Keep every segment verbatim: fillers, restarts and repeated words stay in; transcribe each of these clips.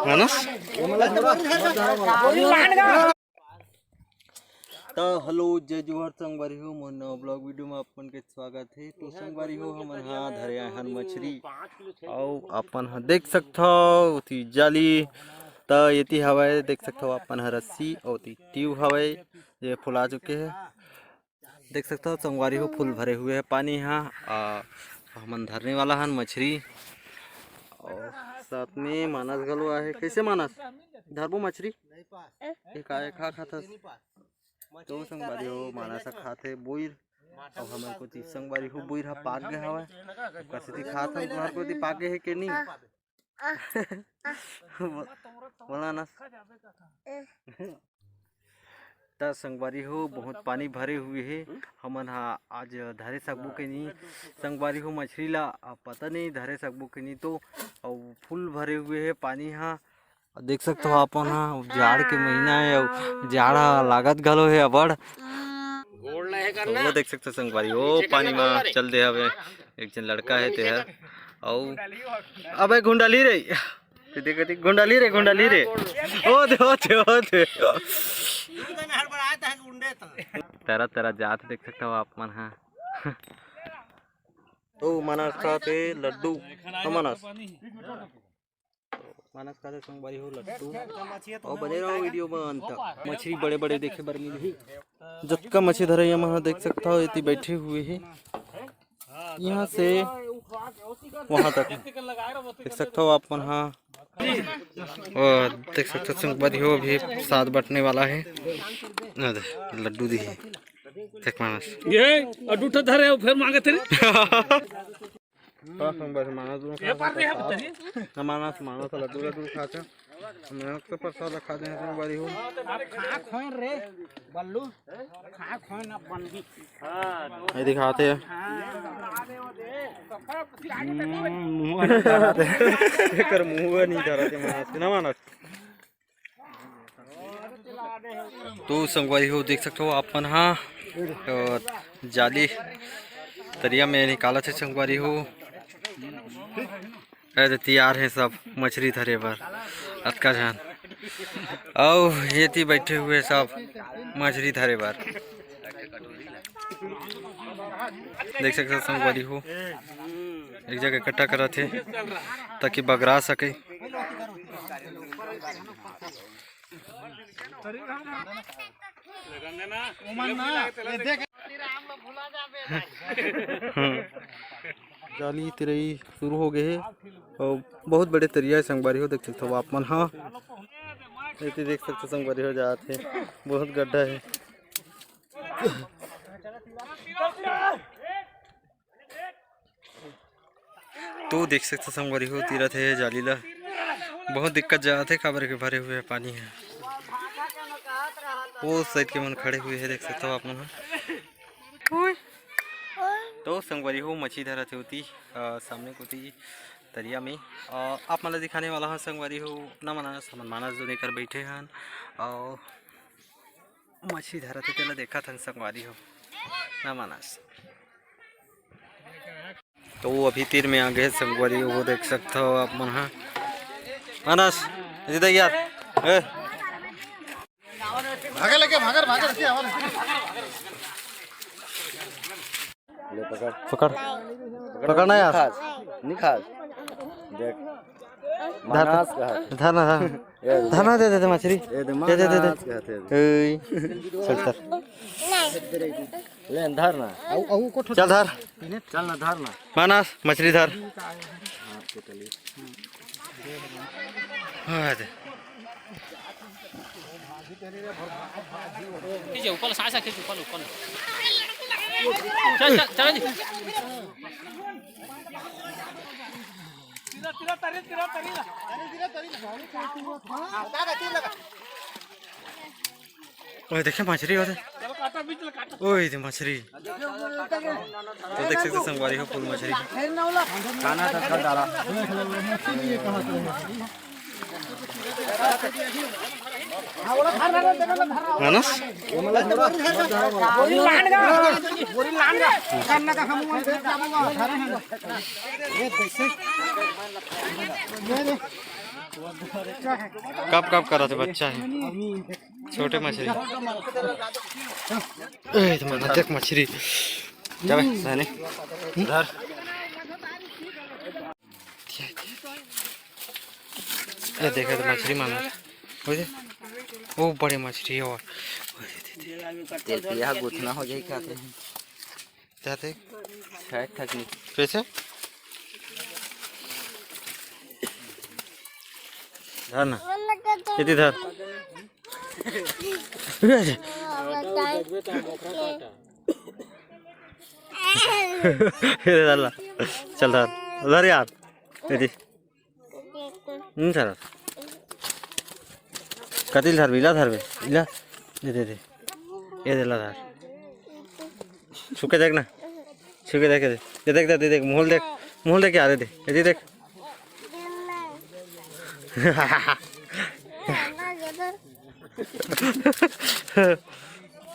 मानस। त हेलो, जय जोहार संगवारी हो, मोर नवा ब्लॉग वीडियो में अपन के स्वागत है। तो संगवारी हो, हमन हा धरे आए हन मछरी, अउ अपन हा देख सकथव ओती जाली, त एती हवय देख सकथव अपन हा रस्सी, अउ ओती ट्यूब हवय, ये फुला चुके है। देख सकथव संगवारी हो, फुल भरे हुए है पानी हा। आ, हमन धरने वाला हन मछरी, और साथ में मानस घलो आहे। कैसे मानस, धरबो मछरी? ये का, ये का खाथस? तो संगवारी हो, मानस ह खाथे बोइर, अउ हमन कोती संगवारी हो बोइर ह पाक गे हवय। कसे ती खात हन, तुम्हार कोती पाक गे हे के नहीं? बो-, बोला ना। त संगवारी हो, बहुत पानी भरे हुए हे, हमन हा आज धरे सकबो के नहीं संगवारी हो मछरी ला, अब पता नहीं धरे सकबो के नहीं, तो अउ फुल भरे हुए हे पानी हा। देख सकत हो अपन हा, जाड़ के महीना हे अउ जाड़ हा लागत घलो हे अबड़। तो वो देख सकत हो संगवारी, वो पानी मा चल दे हवे, एक झन लड़का हे तेहर। अउ अबे गुंडली रे, ते देख, देख, गुंडली रे, गुंडली रे। ओ दे, ओ दे, ओ दे। तरा, तरा जात देख सकत हो आप मन हा। तो मानस खाथे लड्डू, तो मानस। मानस खाथे संगवारी हो लड्डू। अउ बने रहो वीडियो में अंत तक। मछरी बड़े-बड़े देखे बर मिलही। जतका मछरी धरइया मन ह देख सकत हो, एती बैठे हुए हे। यहाँ से वहाँ तक देख सकत हो आप मन हा। वो देख सकत हो संगवारी हो, अभी साथ बटने वाला है। ना दे, लड्डू दी है। देख मानस। ये अडूठा धरे हो, फिर मांगे तेरे। बस हम बस मानस दूर ये पार दे है, बताइए। ना मानस, मानस लड्डू, लड्डू खाते। हम लोग तो प्रसाद खा दे हैं, संगवारी हो। आप खा खोए रे, बल्लू। खा खोए ना बल्लू। ये दिखाते हैं। हाँ। हम्म, मुंह नहीं धरा थे। एकर मुंह नहीं धरा थे मानस, ना मानस। तो संगवारी हो, देख सकत हो आप मन हा, अ, जाली तरिया में निकालत हे संगवारी हो। ए दे तैयार हे सब मछरी धरे बर, अतका झन। अउ एती बैठे हुए सब मछरी धरे बर। देख सकत हो संगवारी हो, एक जगह इकट्ठा करत हे ताकि बगरा सके। जाली तिरई शुरू हो गए हे अउ बहुत बड़े तरिया हे संगवारी हो, देख सकत हो आप मन हा। एती देख सकत हो संगवारी हो जात हे, बहुत गड्ढा हे। तो देख सकत हो संगवारी हो, तीरथ हे जाली ला, बहुत दिक्कत जात हे, काबर के भरे हुए हे पानी हे। वो साइड के मन खड़े हुए हे, देख सकत हो आप मन हा। तो संगवारी हो, मछली धरत हे ओती, अ, सामने कोती तरिया में, अ, आप मन ला दिखाने वाला हन संगवारी हो, ना मानस, हमन मानस जो लेकर बैठे हन, अउ मछली धरत हे, तेला देखत हन संगवारी हो, ना मानस। तो वो अभी तीर में आ गए संगवारी, वो देख सकत हो आप मन हा। मानस, इधर यार, ए। भागे लगे, भागे, भागे, इसकी आवाज। ले पकड़। पकड़। पकड़ ना यार। खास, नहीं खास। देख। धर। मानस का हाथ। धर ना, धर। ये धर ना, दे दे, दे मछली। ये दे, दे, दे, दे। मानस का हाथ है। ओए। चल, चल। ले, धर ना। चल, धर। चल ना, धर ना। मानस, मछली धर। हाँ, दे। खींच, ऊपर ला, साँस खींच, ऊपर ला, ऊपर ला। चल, चल, चल जी। ओए, देखे मछली होते। ओए, दे मछली। तो देख सकते संगवारी हो, फुल मछली। काना था, कल डाला। मानस, कब कब करत हे बच्चा हे, छोटे मछरी। ए, तो मन देख मछरी। जाबे, धर। ए, देखे तो मछरी मांगा। ओए दे। ओ, बड़े मछरी हे और। तेलपिया गुथना हो जाही का कहीं? जाते। शायद तक नहीं। कैसे? धर ना। इति धर। ये धर ला। चल धर। धर यार। इति। हम्म, धर। कति ल धरबे? इला धरबे? इला। दे, दे, दे। ये दे ला धर। छू के देख ना। छू के देख, ये दे। ये देख, दे, दे, देख। मुँह ल देख। मुँह ल देख यार, ये दे। ये दे, देख।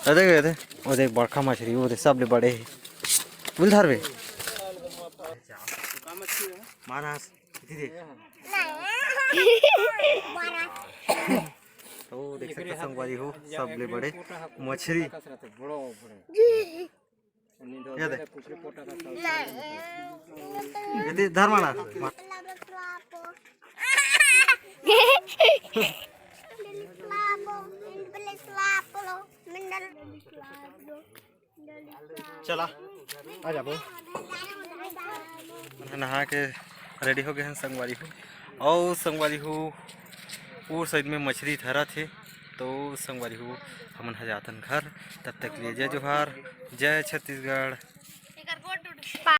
अरे देख, ये दे। ओ देख, बड़का मछरी, ओ देख, सबले बड़े हे। बोल धरबे। मानस। दीदी। तो देख सकते संगवारी हो, सबले बड़े मछरी। ये दे। ये दे, धर माना। चला, आ जाबो। नहा के रेडी हो गए हैं संगवारी हो। और संगवारी हो, वो साइड में मछली धरत हे, तो संगवारी हो, हमन ह जातन घर। तब तक लिए जय जोहार, जय छत्तीसगढ़।